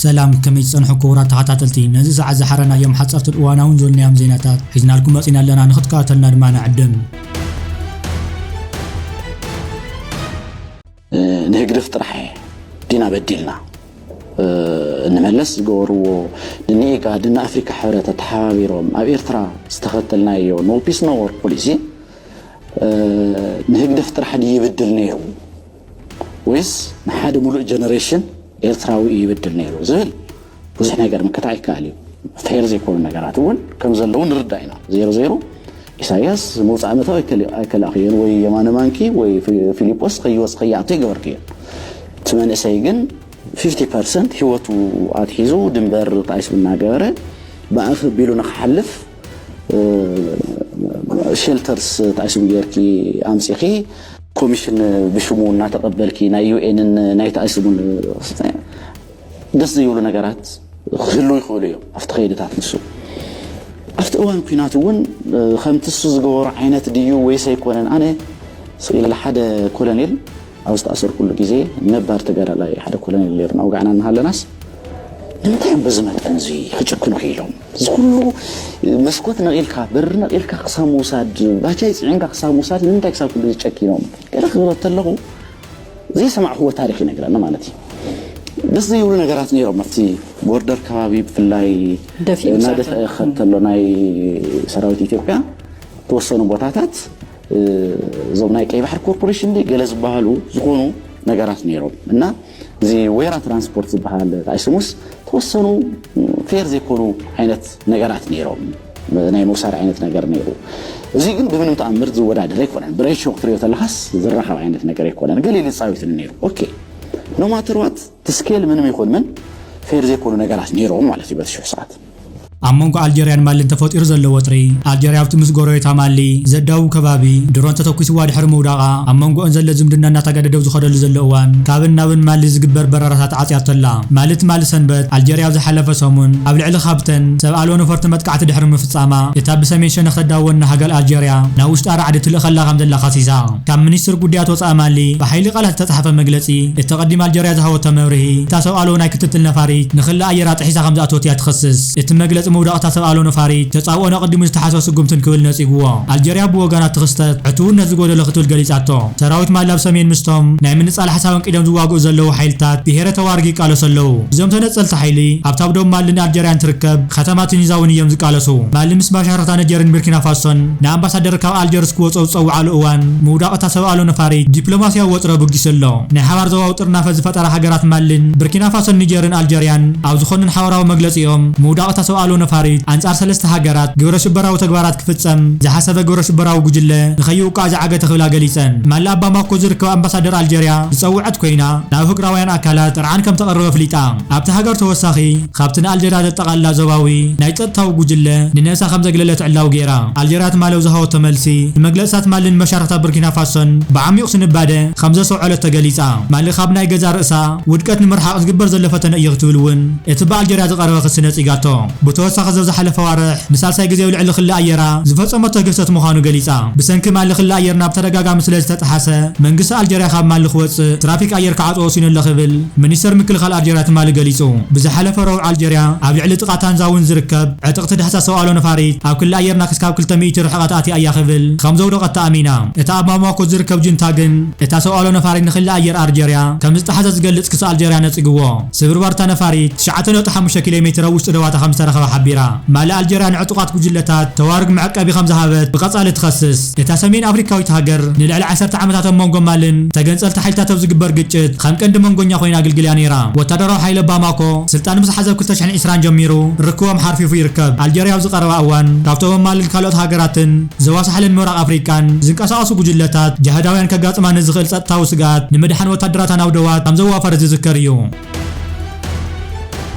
ሰላም፣ ከመይ ትጸንሑ ክቡራት ተኸታተልቲ? ነዚ ሰዓት ዝሓረናዮም ሓጸርትን እዋናውን ዝበልናዮም ዜናታት ሒዝናልኩም መጺና ኣለና። ንኽትከታተልና ድማ ንዕድም። እ፣ ንህግደፍ ጥራሕ ዲና በዲልና? እ፣ ንመለስ ዝገበርዎ፣ ንኢጋድ፣ ንኣፍሪካ ሕብረት ተተሓባቢሮም ኣብ ኤርትራ ዝተኸተልናዮ no peace no war ፖሊሲ፣ እ፣ ንህግደፍ ጥራሕ ድዩ ይብድል ነይሩ ወይስ ንሓደ ሙሉእ ጀነሬሽን ኤርትራዊ እዩ ይብድል ነይሩ ዝብል ብዙሕ ነገር ምክታዕ ይከኣል እዩ። ፌር ዘይኮኑ ነገራት እውን ከም ዘለዉ ንርዳእ ኢና። ዜሮ ዜሮ፣ ኢሳያስ መውፅኢ ዓመታዊ ኣይከል-፣ ኣይከላእክዮን፣ ወይ የማነ ማንኪ ወይ ፊ-፣ ፊሊጶስ ከይወፅ ከይኣቱ ይገበርክዮ። እቲ መንእሰይ ግን ፊፍቲ ፐርሰንት ህይወቱ ኣትሒዙ ድንበር ጣይሱ እናገበረ ብኣፍ ኣቢሉ ንክሓልፍ፣ እ፣ ሼልተርስ ጣይሱን ጌርኪ ኣምፂኺ፣ ኮሚሽን ብሽሙ እናተቐበልኪ ናይ ዩ ኤንን ናይ ጣይሱን ደስ ዘይብሉ ነገራት ክህልዉ ይኽእሉ እዮም ኣብቲ ከይድታት ንሱ። ኣብቲ እዋን ኲናት እውን፣ እ፣ ከምቲ እሱ ዝገበሮ ዓይነት ድዩ ወይስ ኣይኮነን? ኣነ ስቕ ኢለ ሓደ ኮሎኔል ኣብ ዝተኣሰርኩሉ ግዜ፣ ነባር ተጋዳላይ ሓደ ኮሎኔል ነይሩ፣ እናውጋዕና እናሃለናስ፣ ንምንታይ እዮም በዚ መጠን እዚ ክጭክኑ ክኢሎም? እዚ ኩሉ መስኮት ነቒልካ፣ በሪ ነቒልካ ክሳብ ምውሳድ፣ ባጃይ ጽዒንካ ክሳብ ምውሳድ ንምንታይ ክሳብ ክንድዚ ጨኪኖም? ገለ ክብሎ እንተለኹ፣ ዘይሰማዕኽዎ ታሪኽ ይነግረኒ ማለት እዩ። ደስ ዘይብሉ ነገራት ነይሮም ኣብቲ ቦርደር ከባቢ፣ ብፍላይ ደፊኡ እናደፍአ ዝኣተወ። ክኸድ ተሎ ናይ ሰራዊት ኢትዮጵያ፣ ተወሰኑ ቦታታት፣ እ፣ እዞም ናይ ቀይ ባሕሪ ኮርፖሬሽን ድዩ ገለ ዝበሃሉ ዝኾኑ ነገራት ነይሮም እና፣ እዚ ወይራ ትራንስፖርት ዝበሃል ጣይስሙስ ተወሰኑ ፌር ዘይኮኑ ዓይነት ነገራት ነይሮም፣ ናይ ምውሳድ ዓይነት ነገር ነይሩ። እዚ ግን ብምንም ተኣምር ዝወዳደር ኣይኮነን። ብሬሾ ክትሪኦ ተለኻስ ዝራኸብ ዓይነት ነገር ኣይኮነን። ገሊሉ ጻዊትኒ ነይሩ። ኦኬ፣ no matter what፣ እቲ ስኬል ምንም ይኹን ምን ፌር ዘይኮኑ ነገራት ነይሮም ማለት እዩ በቲ ሽሕ ሰዓት። ኣብ መንጎ ኣልጀርያን ማልን ተፈጢሩ ዘሎ ወጥሪ፣ ኣልጀርያ ኣብቲ ምስ ጎረቤታ ማሊ ዘዳውብ ከባቢ ድሮን ተተኲስዋ ድሕሪ ምውዳቓ፣ ኣብ መንጎኦን ዘሎ ዝምድና እናተጋደደ ኣብ ዝኸደሉ ዘሎ እዋን፣ ካብን ናብን ማሊ ዝግበር በረራታት ዓጽያቶ ኣላ። ማሊ ትማሊ ሰንበት፣ ኣልጀርያ ኣብ ዝሓለፈ ሰሙን ኣብ ልዕሊ ካብተን ሰብ ኣልቦ ነፈርቲ መጥቃዕቲ ድሕሪ ምፍጻማ፣ እታ ብሰሜን ሸነኽ ተዳወና ሃገር ኣልጀርያ ናብ ውሽጣ ራዕዲ ትልእኸላ ከም ዘላ ከሲሳ። ካብ ሚኒስትር ጉዳያት ወጻኢ ማሊ ብሓይሊ ቃላት ዝተጻሕፈ መግለጺ፣ እቲ ቀዲም ኣልጀርያ ዝሃበቶ መብርሂ፣ እታ ሰብ ኣልቦ ናይ ክትትል ነፋሪት ንክሊ ኣየራ ጥሒሳ ከም ዝኣተወት እያ ትኸስስ። እቲ መግለጺ ምውዳቕ እታ ሰብ ኣልቦ ነፋሪት ተጻብኦን ኣቐዲሙ ዝተሓስበ ስጉምትን ክብል ነጺግዎ። ኣልጀርያ ብወገና እቲ ክስተት ዕቱብነት ዝጎደሎ ክትብል ገሊጻቶ። ሰራዊት ማሊ ኣብ ሰሜን ምስቶም ናይ ምንጻል ሓሳብ ኣንቂዶም ዝዋግኡ ዘለዉ ሓይልታት ብሄረ ተዋርግ ይቃለሱ ኣለዉ። እዞም ተነጸልቲ ሓይሊ ኣብታ ኣብ ደቡብ ማልን ኣልጀርያን ትርከብ ከተማ ቱኒዛ እውን እዮም ዝቃለሱ። ማሊ ምስ መሻርኽታ ኒጀርን ቡርኪና ፋሶን ንኣምባሳደር ካብ ኣልጀርስ ክወጹ ኣብ ዝጸውዓሉ እዋን፣ ምውዳቕ እታ ሰብ ኣልቦ ነፋሪት ዲፕሎማስያዊ ወጥሪ ኣበጊሱ ኣሎ። ናይ ሓባር ዞባዊ ጥርናፈ ዝፈጠራ ሃገራት ማልን ቡርኪና ፋሶን፣ ኒጀርን ኣልጀርያን ኣብ ዝኾነን ሓባራዊ መግለጺኦም፣ ምውዳቕ እታ ሰብ ኣልቦ ነፋሪት ኣንጻር ሰለስተ ሃገራት ግብረ ሽበራዊ ተግባራት ክፍጸም ዝሓሰበ ግብረ ሽበራዊ ጉጅለ ንኸይውቃዕ ዝዓገተ ክብላ ገሊጸን። ማሊ ኣብ ባማኮ ዝርከብ ኣምባሳደር ኣልጀርያ ዝጸውዐት ኮይና፣ ናብ ፍቅራውያን ኣካላት ጥርዓን ከም ተቕርብ ኣፍሊጣ። ኣብቲ ሃገር ተወሳኺ ካብቲ ንኣልጀርያ ዘጠቓልላ ዞባዊ ናይ ጸጥታዊ ጉጅለ ንነብሳ ከም ዘግለለት ዕላዊ ገይራ። ኣልጀርያ ትማሊ ኣብ ዝሃበቶ መልሲ፣ ንመግለጽታት ማልን መሻርኽታ ቡርኪና ፋሶን ብዓሚቕ ስንባደ ከም ዘስተውዐለት ተገሊጻ። ማሊ ካብ ናይ ገዛ ርእሳ ውድቀት ንምርሓቕ ዝግበር ዘሎ ፈተነ እዩ ክትብል እውን እቲ ብኣልጀርያ ዝቐረበ ክሲ ነጺጋቶ። ብተወሳኺ፣ እዚ ኣብ ዝሓለፈ ኣዋርሕ ንሳልሳይ ግዜ ኣብ ልዕሊ ክሊ ኣየራ ዝፈጸመቶ ግህሰት ምዃኑ ገሊጻ። ብሰንኪ ማሊ ክሊ ኣየርና ብተደጋጋሚ ስለ ዝተጠሓሰ፣ መንግስቲ ኣልጀርያ ካብ ማሊ ክወጽእ ትራፊክ ኣየር ክዓጽዎ ወሲኑ ኣሎ ክብል ሚኒስተር ምክልኻል ኣልጀርያ ትማሊ ገሊጹ። ብዝሓለፈ ረቡዕ ኣልጀርያ ኣብ ልዕሊ ጥቓ ታንዛውን ዝርከብ ዕጥቕቲ ዳህሳስ ሰብኣዊ ነፋሪት ኣብ ክሊ ኣየርና ክስካብ ክልተ ሚእቲ ርሕቐት ኣትያ እያ ክብል ከም ዘውደቐታ ኣሚና። እታ ኣብ ባማኮ ዝርከብ ጁንታ ግን እታ ሰብኣዊ ነፋሪት ንክሊ ኣየር ኣልጀርያ ከም ዝጠሓሰት ዝገልጽ ክሲ ኣልጀርያ ነጺግዎ። ስብርባር እታ ነፋሪት ትሽዓተ ነጥቢ ሓሙሽተ ኪሎ ሜትር ኣብ ውሽጢ ደባታ ከም ዝተረኸበ ሓቢራ። ማሊ ኣልጀርያ ንዕጡቓት ጉጅለታት ተዋርግ መዕቀቢ ከም ዝሃበት ብቐጻሊ ትኸስስ። እታ ሰሜን ኣፍሪካዊት ሃገር ንልዕሊ ዓሰርተ ዓመታት ኣብ መንጎ ማልን ተገንጸልቲ ሓይልታት ኣብ ዝግበር ግጭት ከም ቀንዲ መንጎኛ ኮይና ኣገልግልያ ነይራ። ወታደራዊ ሓይሊ ባማኮ ስልጣን ምስ ሓዘ ኣብ ክልተ ሽሕን ዕስራን ጀሚሩ ርክቦም ሓርፊፉ ይርከብ። ኣልጀርያ ኣብዚ ቀረባ እዋን ካብቶም ኣብ ማልን ካልኦት ሃገራትን ዞባ ሳሕልን ምብራቕ ኣፍሪቃን ዝንቀሳቐሱ ጉጅለታት ጅሃዳውያን ከጋጥማ ንዝኽእል ጸጥታዊ ስግኣት ንምድሓን ወታደራታ ናብ ደባት ከም ዘዋፈረት ዝዝከር እዩ።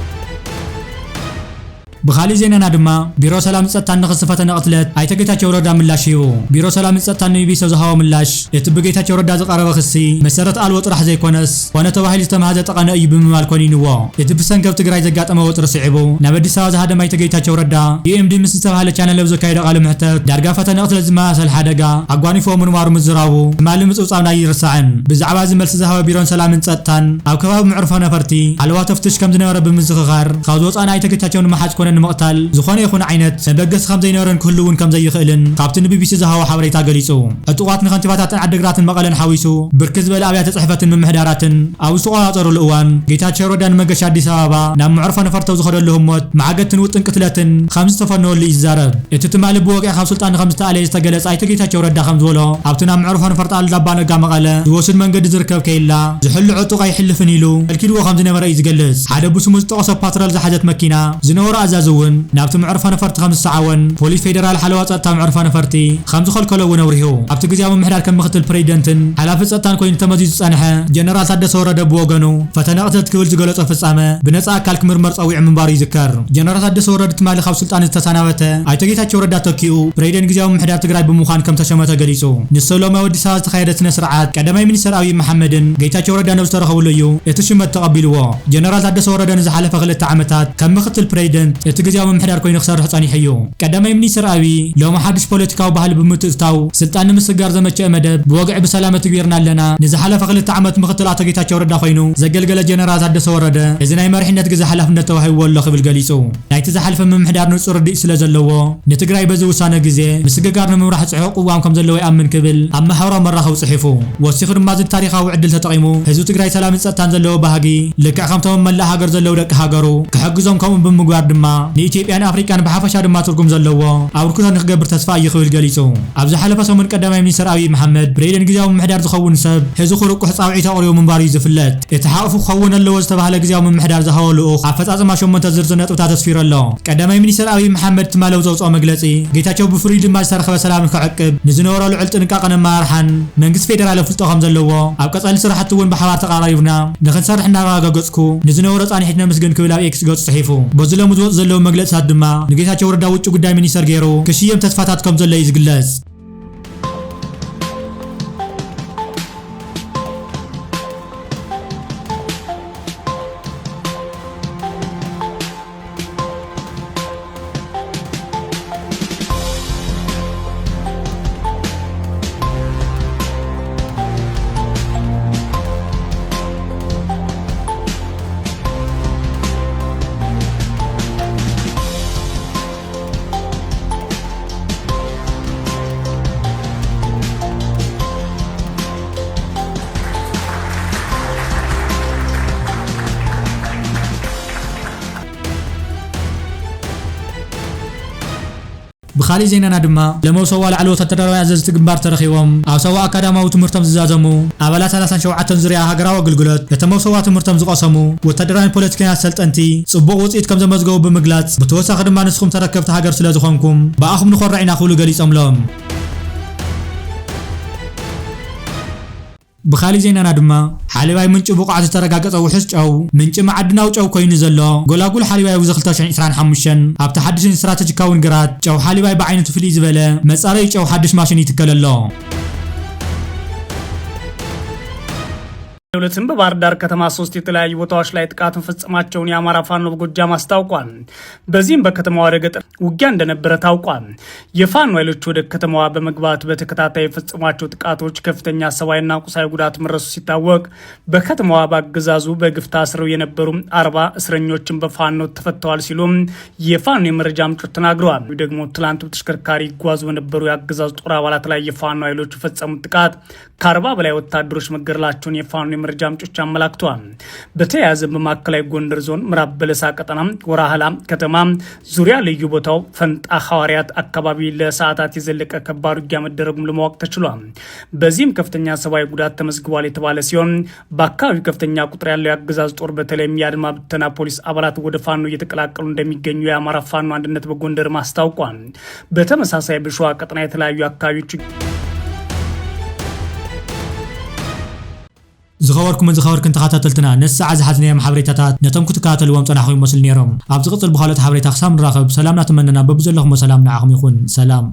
ብኻሊእ ዜናና ድማ፣ ቢሮ ሰላምን ጸጥታን ንኽሲ ፈተነ ቅትለት ኣይተ ጌታቸው ረዳ ምላሽ ሂቡ። ቢሮ ሰላምን ጸጥታን ንቢቢሲ ዝሃቦ ምላሽ፣ እቲ ብጌታቸው ረዳ ዝቐረበ ክሲ መሰረት ኣልቦ ጥራሕ ዘይኮነስ፣ ኮነ ተባሂሉ ዝተማህዘ ጠቐነ እዩ ብምባል ኮኒንዎ። እቲ ብሰንኪ ኣብ ትግራይ ዘጋጠመ ወጥሪ ስዒቡ ናብ ኣዲስ ኣበባ ዝሃደመ ኣይተ ጌታቸው ረዳ፣ ዩ ኤም ዲ ምስ ዝተባህለ ቻነል ኣብ ዘካየዶ ቃለ መሕተት፣ ዳርጋ ፈተነ ቅትለት ዝመሳሰል ሓደጋ ኣጓኒፍዎ ምንባሩ ምዝራቡ ትማሊ ምጽብጻብና ኣይርሳዕን። ብዛዕባ እዚ መልሲ ዝሃበ ቢሮን ሰላምን ጸጥታን፣ ኣብ ከባቢ መዕርፎ ነፈርቲ ሓለዋ ተፍትሽ ከም ዝነበረ ብምዝኽኻር፣ ካብ ዝወጻእና ኣይተ ጌታቸው ንምሓዝ ኮነ ንምቕታል ዝኾነ ይኹን ዓይነት መበገሲ ከም ዘይነበረን ክህሉ እውን ከም ዘይኽእልን ካብቲ ንቢቢሲ ዝሃቦ ሓበሬታ ገሊጹ። ዕጡቓት ንከንቲባታትን ዓድግራትን መቐለን ሓዊሱ ብርክት ዝበለ ኣብያተ ጽሕፈትን ምምሕዳራትን ኣብ ዝተቖጻጸሩሉ እዋን፣ ጌታቸው ረዳ ንመገሻ ኣዲስ ኣበባ ናብ መዕርፎ ነፈርቲ ኣብ ዝኸደሉ ህሞት፣ ማዕገትን ውጥን ቅትለትን ከም ዝተፈነወሉ እዩ ዝዛረብ። እቲ ትማሊ ብወግዒ ካብ ስልጣኑ ከም ዝተኣለየ ዝተገለጸ ኣይተ ጌታቸው ረዳ ከም ዝበሎ፣ ኣብቲ ናብ መዕርፎ ነፈርቲ ኣሉላ ኣባ ነጋ መቐለ ዝወስድ መንገዲ ዝርከብ ኬላ ዝሕሉ ዕጡቕ ኣይሕልፍን ኢሉ ከልኪልዎ ከም ዝነበረ እዩ ዝገልጽ። ሓደ ብስሙ ዝጠቐሶ ፓትሮል ዝሓዘት መኪና ዝነበሮ ኣዛዚ እውን ናብቲ መዕርፎ ነፈርቲ ከም ዝሰዓቦን ፖሊስ ፌደራል ሓለዋ ጸጥታ መዕርፎ ነፈርቲ ከም ዝኸልከሎ እውን ኣብሪሁ። ኣብቲ ግዝያዊ ምምሕዳር ከም ምክትል ፕሬዚደንትን ሓላፊ ጸጥታን ኮይኑ ተመዚዙ ዝጸንሐ ጀነራል ታደሰ ወረደ ብወገኑ፣ ፈተነ ቅትለት ክብል ዝገለጾ ፍጻመ ብነጻ ኣካል ክምርመር ጸዊዑ ምንባሩ ይዝከር። ጀነራል ታደሰ ወረደ ትማሊ ካብ ስልጣን ዝተሰናበተ ኣይተ ጌታቸው ረዳ ተኪኡ ፕሬዚደንት ግዝያዊ ምምሕዳር ትግራይ ብምዃን ከም ተሸመ ተገሊጹ። ንሱ ሎሚ ኣብ ኣዲስ ኣበባ ዝተኻየደ ስነ ስርዓት ቀዳማይ ሚኒስትር ኣብይ መሓመድን ጌታቸው ረዳን ኣብ ዝተረኸብሉ እዩ እቲ ሽመት ተቐቢልዎ። ጀነራል ታደሰ ወረደ ንዝሓለፈ ክልተ ዓመታት ከም ምክትል ፕሬዚደንት እቲ ግዝያዊ ምምሕዳር ኮይኑ ክሰርሕ ጸኒሑ እዩ። ቀዳማይ ሚኒስትር ኣብይ ሎሚ ሓድሽ ፖለቲካዊ ባህሊ ብምትእትታው ስልጣን ንምስግጋር ዘመቸአ መደብ ብወግዒ ብሰላም ኣትግቢርና ኣለና። ንዝሓለፈ ክልተ ዓመት ምክትል ኣቶ ጌታቸው ረዳ ኮይኑ ዘገልገለ ጀነራል ታደሰ ወረደ፣ እዚ ናይ መሪሕነት ግዜ ሓላፍነት ተዋሂብዎ ኣሎ ክብል ገሊጹ። ናይቲ ዝሓለፈ ምምሕዳር ንጹር ርድኢት ስለ ዘለዎ፣ ንትግራይ በዚ ውሳነ ግዜ ምስግጋር ንምምራሕ ጽዑቕ ቅዋም ከም ዘለዎ ይኣምን ክብል ኣብ ማሕበራዊ መራኸቢ ጽሒፉ። ወሲኹ ድማ፣ እዚ ታሪኻዊ ዕድል ተጠቒሙ ህዝቢ ትግራይ ሰላምን ጸጥታን ዘለዎ ባህጊ፣ ልክዕ ከምቶም ኣብ መላእ ሃገር ዘለዉ ደቂ ሃገሩ ክሕግዞም፣ ከምኡ ብምግባር ድማ ንኢትዮጵያን ኣፍሪቃን ብሓፈሻ ድማ ትርጉም ዘለዎ ኣበርክቶ ንክገብር ተስፋ እዩ ክብል ገሊጹ። ኣብ ዝሓለፈ ሰሙን ቀዳማይ ሚኒስትር ኣብይ መሓመድ ፕሬዚደንት ግዝያዊ ምምሕዳር ዝኸውን ሰብ ህዚ ክርቁሕ ጻውዒት ኣቕሪቡ ምንባሩ እዩ ዝፍለጥ። እቲ ሓቕፉ ክኸውን ኣለዎ ዝተባህለ ግዝያዊ ምምሕዳር ዝሃቦ ልኡኽ ኣፈጻጽማ ሸሞንተ ዝርዝር ነጥብታት ኣስፊሩ ኣሎ። ቀዳማይ ሚኒስትር ኣብይ መሓመድ ትማሊ ኣብ ዘውፅኦ መግለፂ፣ ጌታቸው ብፍሉይ ድማ ዝተረኸበ ሰላም ክዕቅብ፣ ንዝነበሮ ልዑል ጥንቃቐን ኣመራርሓን መንግስቲ ፌደራል ኣፍልጦ ከም ዘለዎ፣ ኣብ ቀፃሊ ስራሕቲ እውን ብሓባር ተቐራሪብና ንኽንሰርሕ እናረጋገፅኩ፣ ንዝነበሮ ፃንሒት ነመስግን ክብል ኣብ ኤክስ ገፁ ፅሒፉ። በዚ ሎሚ ዝወፁ ዘለዉ መግለፅታት ድማ ንጌታቸው ረዳ ውጭ ጉዳይ ሚኒስተር ገይሩ ክሽየም ተስፋታት ከም ዘሎ እዩ ዝግለፅ። ብኻሊእ ዜናና ድማ፣ ለመውሰዋ ላዕለዎት ወታደራዊ ኣዘዝቲ ግንባር ተረኺቦም ኣብ ሰዋ ኣካዳማዊ ትምህርቶም ዝዛዘሙ ኣባላት ሰላሳን ሸውዓተን ዙርያ ሃገራዊ ኣገልግሎት፣ እቲ መውሰዋ ትምህርቶም ዝቐሰሙ ወታደራዊ ፖለቲካዊ ኣሰልጠንቲ ጽቡቕ ውጽኢት ከም ዘመዝገቡ ብምግላጽ፣ ብተወሳኺ ድማ ንስኹም ተረከብቲ ሃገር ስለ ዝኾንኩም ብኣኹም ንኾርዕ ኢና ክብሉ ገሊጾምሎም። ብኻሊእ ዜናና ድማ፣ ሓሊባይ ምንጪ ብቕዓቱ ዝተረጋገጸ ውሑስ ጨው፣ ምንጪ መዓድናዊ ጨው ኮይኑ ዘሎ ጎላጉል ሓሊባይ ኣብዚ ክልተ ሽሕን ዕስራን ሓሙሽተን ኣብቲ ሓድሽን ስትራተጂካውን ግራት ጨው ሓሊባይ ብዓይነቱ ፍልይ ዝበለ መጻረዪ ጨው ሓድሽ ማሽን ይትከል ኣሎ። ዕለትም በባህር ዳር ከተማ ሶስት የተለያዩ ቦታዎች ላይ ጥቃት መፈጸማቸውን የአማራ ፋኖ በጎጃም አስታውቋል። በዚህም በከተማዋ ወደ ገጠር ውጊያ እንደነበረ ታውቋል። የፋኖ ኃይሎች ወደ ከተማዋ በመግባት በተከታታይ የፈጸሟቸው ጥቃቶች ከፍተኛ ሰብአዊና ቁሳዊ ጉዳት መድረሱ ሲታወቅ፣ በከተማዋ በአገዛዙ በግፍ ታስረው የነበሩ አርባ እስረኞችን በፋኖ ተፈተዋል ሲሉ የፋኖ የመረጃ ምንጮች ተናግረዋል። ደግሞ ትላንት በተሽከርካሪ ይጓዙ በነበሩ የአገዛዙ ጦር አባላት ላይ የፋኖ ኃይሎች የፈጸሙት ጥቃት ከአርባ በላይ ወታደሮች መገደላቸውን የፋኖ የመረጃ ምንጮች አመላክተዋል። በተያያዘ በማዕከላዊ ጎንደር ዞን ምዕራብ በለሳ ቀጠና ወራህላ ከተማ ዙሪያ ልዩ ቦታው ፈንጣ ሐዋርያት አካባቢ ለሰዓታት የዘለቀ ከባድ ውጊያ መደረጉን ለማወቅ ተችሏል። በዚህም ከፍተኛ ሰብአዊ ጉዳት ተመዝግቧል የተባለ ሲሆን፣ በአካባቢው ከፍተኛ ቁጥር ያለው የአገዛዝ ጦር በተለይም የአድማ ብተና ፖሊስ አባላት ወደ ፋኖ እየተቀላቀሉ እንደሚገኙ የአማራ ፋኖ አንድነት በጎንደርም አስታውቋል። በተመሳሳይ በሸዋ ቀጠና የተለያዩ አካባቢዎች ዝኸበርኩምን ዝኸበርክን ተኸታተልትና፣ ነዚ ሰዓት ዝሓዝናዮም ሓበሬታታት ነቶም ክትከታተልዎም ጸናሕኩም ይመስሉ ነይሮም። ኣብ ዝቕጽል ብኻልኦት ሓበሬታ ክሳብ ንራኸብ፣ ሰላም እናተመነና፣ በብዘለኹሞ ሰላም ንዓኹም ይኹን። ሰላም።